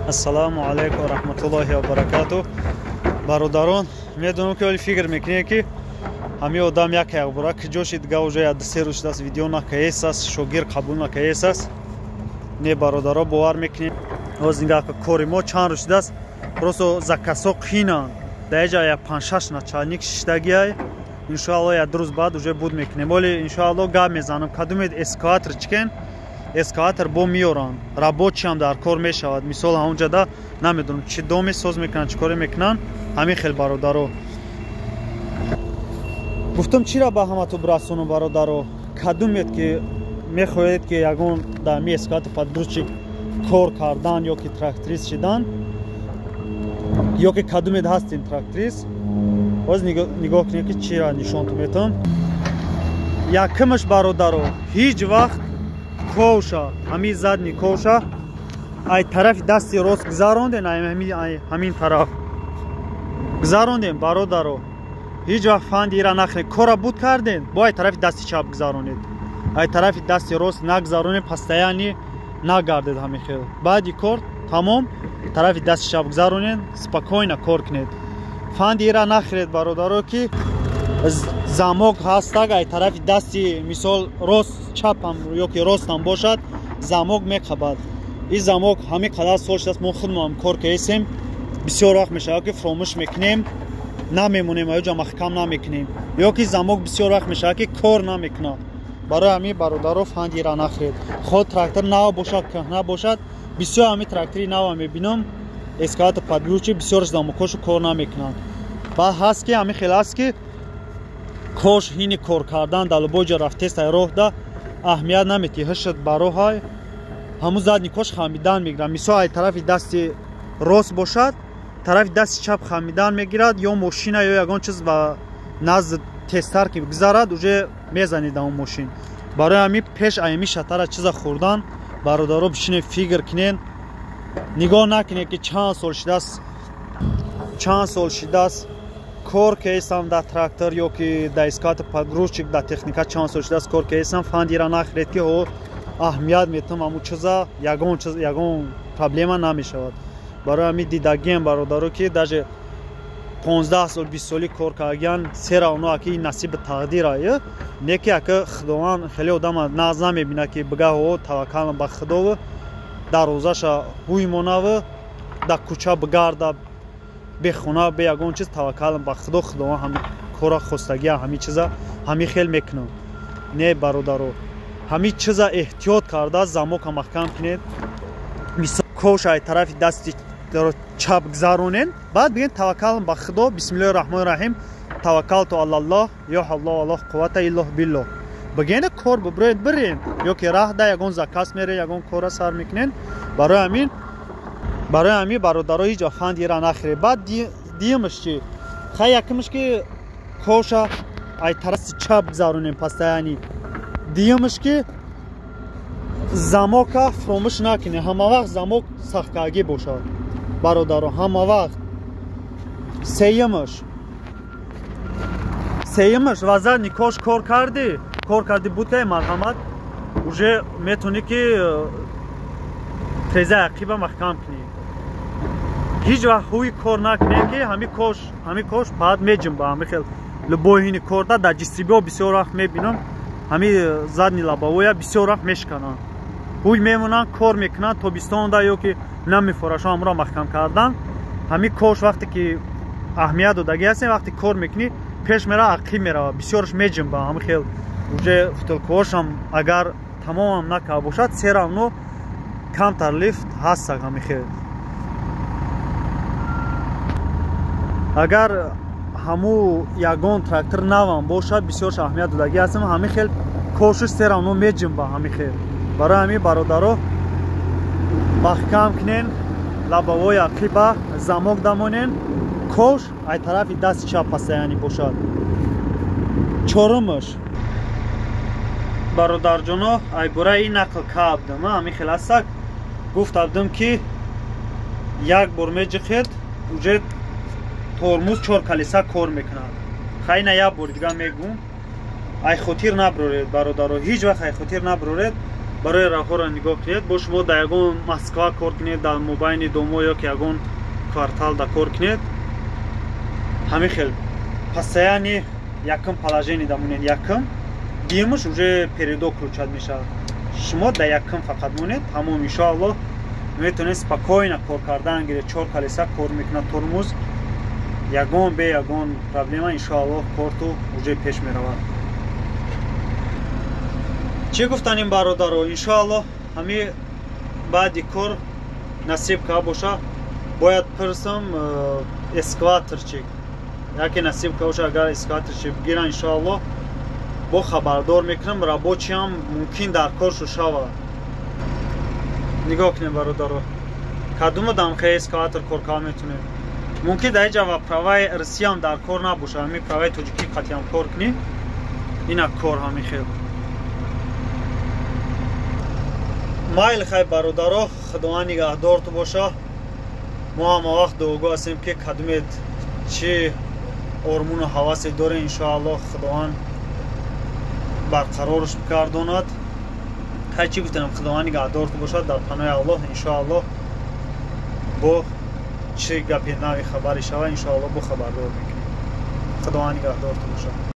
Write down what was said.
Ассалому алайкум ва раҳматуллоҳи ва баракатуҳ. Бародарон, медонам ки ҳоли фикр мекунед ки ҳамин одам як якбора киҷо шид, га уже як се рӯз шудааст видео накаесаст, шогир қабул накаесаст. Не, бародаро, бовар мекунед, ҳоз нигоҳ кори мо чанд рӯз шудааст, просто заказҳо қинанд. Дар ҷа як панҷ-шаш начальник шиштагиай. Иншоалло як ду рӯз баъд уже буд мекунем. Оли иншоалло гап мезанам, кадумед эскаватор чикен, эскаватор бо меоранд, рабочиам дар кор мешавад. Мисол ҳамонҷода намедонам чӣ доме соз мекунанд, чӣ коре мекунанд. Ҳамин хел бародаро. Гуфтам чира ба ҳамату бирасонам бародаро, кадумед ки мехоҳед ки ягон дар ми эскаватор подгрузчик кор кардан ё ки тракторист шидан, ё ки кадумед ҳастин тракторист, боз нигоҳ кунед ки чира нишонту метавам. Якумаш бародаро, ҳеҷ вақт ковша, ҳамин задни ковша ай тарафи дасти рост гузаронден, ҳамин тараф гузарондем бародаро, ҳеҷ вақт фанди ира нахӯред. Кора буд карден, бо ай тарафи дасти чап гузаронед, ай тарафи дасти рост нагузаронед, постоянно нагардед ҳамин хел. Баъди кор тамом тарафи дасти чап гузаронед, спокойно кор кунед. Фанди ира нахӯред бародаро, ки замок ҳастак ай тарафи дасти мисол рост чапам ё ки ростам бошад, замок меқабад. Ин замок ҳамин қадар сол шудааст, мо худмоам кор кардем, бисёр вақт мешавад ки фуромӯш мекунем, намемонем, аёҷа маҳкам намекунем, ё ки замок бисёр вақт мешавад ки кор намекунад. Барои ҳамин бародаро фанди ира нахӯред. Ход трактор нав бошад, кӯҳна бошад, бисёр ҳамин трактори нава мебинам, эскаватор подгрузчик бисёрш замокҳошо кор намекунанд. Баъд ҳаст ки ҳамин хел аст ки кош ҳини кор кардан дар любой ҷо рафтест, ай роҳда аҳамият наметиҳ, ҳашад ба роҳай ҳамун задни кош хамидан мегирад. Мисол ай тарафи дасти рост бошад, тарафи дасти чап хамидан мегирад, ё мошина ё ягон чиз ба назд тезтар ки гузарад, уже мезанед ҳамун мошин. Барои ҳамин пеш аями шатара чиза хӯрдан бародаро бишинед, фикр кунед, нигоҳ накунед ки чанд сол шудааст, чанд сол шудааст кор кардам дар трактор ё ки дар эскаватор подгрузчик, дар техника чанд сол шудааст кор кардам. Фандира нахӯред ки ҳо аҳамият метавам ҳамун чиза, ягон чиз, ягон проблема намешавад. Барои ҳамин дидагием бародаро ки даже 15 сол 20 соли кор кардагиян, сера оно аки ин насиби тақдир ай, не ки ака Худованд хеле одама нағз намебинад ки бига ҳо таваккал ба Худову дарвозаша ҳуй монаву дар кӯча бигарда бехона бе ягон чиз, таваккал ба Худо, Худованд ҳамин кора хостагия, ҳамин чиза ҳамин хел мекунам. Не бародаро, ҳамин чиза эҳтиёт карда замока маҳкам кунед. Мисол ковш ай тарафи дасти чап гузаронед, баъд бигӯед таваккал ба Худо, бисмиллоҳи раҳмони раҳим, таваккалту алаллоҳ, ё ҳавла вала қуввата илло биллоҳ. Бигӯед кор бибуред бирен, ё ки раҳда ягон заказ мере, ягон кора сар мекунед. Барои ҳамин бародаро ҳеҷ вақт фанди ира нахӯред. Баъд диюмаш чи? Хай якумаш ки коша ай тарафи чап гузаронем постоянно. Диюмаш ки замока фуромӯш накунед, ҳама вақт замок сахткаргӣ бошад бародаро, ҳама вақт. Сеюмаш ва задни кош кор кардӣ, кор кардӣ, буд кай марҳамат, уже метавонӣ ки трезаи ақиба маҳкам кунӣ. Ҳеҷ вақт ҳуи кор накунед ки ҳамин кош баъд меҷунба. Ҳамин хел любой ҳини корда дар ҷистрибиҳо бисёр вақт мебинам, ҳамин задни лобовоя бисёр вақт мешикананд, ҳуй мемонанд, кор мекунанд тобистонда ё ки намефорашон ҳамуро маҳкам кардан. Ҳамин кош вақте ки аҳамият додагӣ ҳастем, вақте кор мекунӣ пеш мера, ақиб мерава, бисёрш меҷунба. Ҳамин хел уже втулкаҳошам агар тамомам накарда бошад, всё равно камтар лифт ҳастак. Ҳамин хел агар ҳаму ягон трактор навам бошад, бисёрш аҳамият додагӣ ҳастем, ҳамин хел кошиш всё равно меҷунба. Ҳамин хел барои ҳамин бародаро маҳкам кунен лобовои ақиба, замок дамонен, кош ай тарафи дасти чап постоянно бошад. Чорумаш бародарҷоно, ай бораи ин нақл кардам, ҳамин хел ҳастак гуфтабдам ки як бор меҷихед, уже тормоз чор колеса кор мекунад. Хайна як бор дига мегӯм, ай хотир наброред бародаро, ҳеҷ вақт ай хотир наброред. Барои роҳҳоро нигоҳ кунед, бо шумо дар ягон Москва кор кунед, дар мобайни домо ё ки ягон квартал да кор кунед, ҳамин хел постоянно якум положение да монед, якум дуюмаш уже передок включать мешавад. Шумо дар якум фақат монед, тамом. Иншоаллоҳ, метавонед спокойно кор кардан гиред. Чор колеса кор мекунад, тормоз ягон бе ягон проблема. Иншоаллоҳ, корту уже пеш меравад. Чӣ гуфтан ин бародаро? Иншоаллоҳ, ҳами баъди кор насиб ка боша, бояд пирсам экскаваторчик яке насиб ка боша. Агар экскаваторчик бигиран, иншоаллоҳ, бо хабардор мекунам. Рабочий ам мумкин дар коршу шава. Нигоҳ кунем, бародаро, кадума дамхе экскаватор кор карда метунем. Мумкин дар иҷа ва праваи Русиям дар кор набошад, ҳами праваи тоҷикӣ қатъиам кор кунӣ. Ина кор ҳами хел. Майли, хай, бародаро, Худованд нигаҳдорту боша. Мо ҳама вақт дуогӯ ҳастем, ки кадумед чӣ ормуну ҳавасе дорем, иншоаллоҳ, Худованд барқарорш бигардонад. Хай, чӣ гуфтанам? Худованд нигаҳдорту бошад, дар паноҳи Аллоҳ. Иншоаллоҳ, бо чӣ гапи нави хабаре шава, иншоаллоҳ, бо хабардор мекунем. Худованд нигаҳдорту бошад.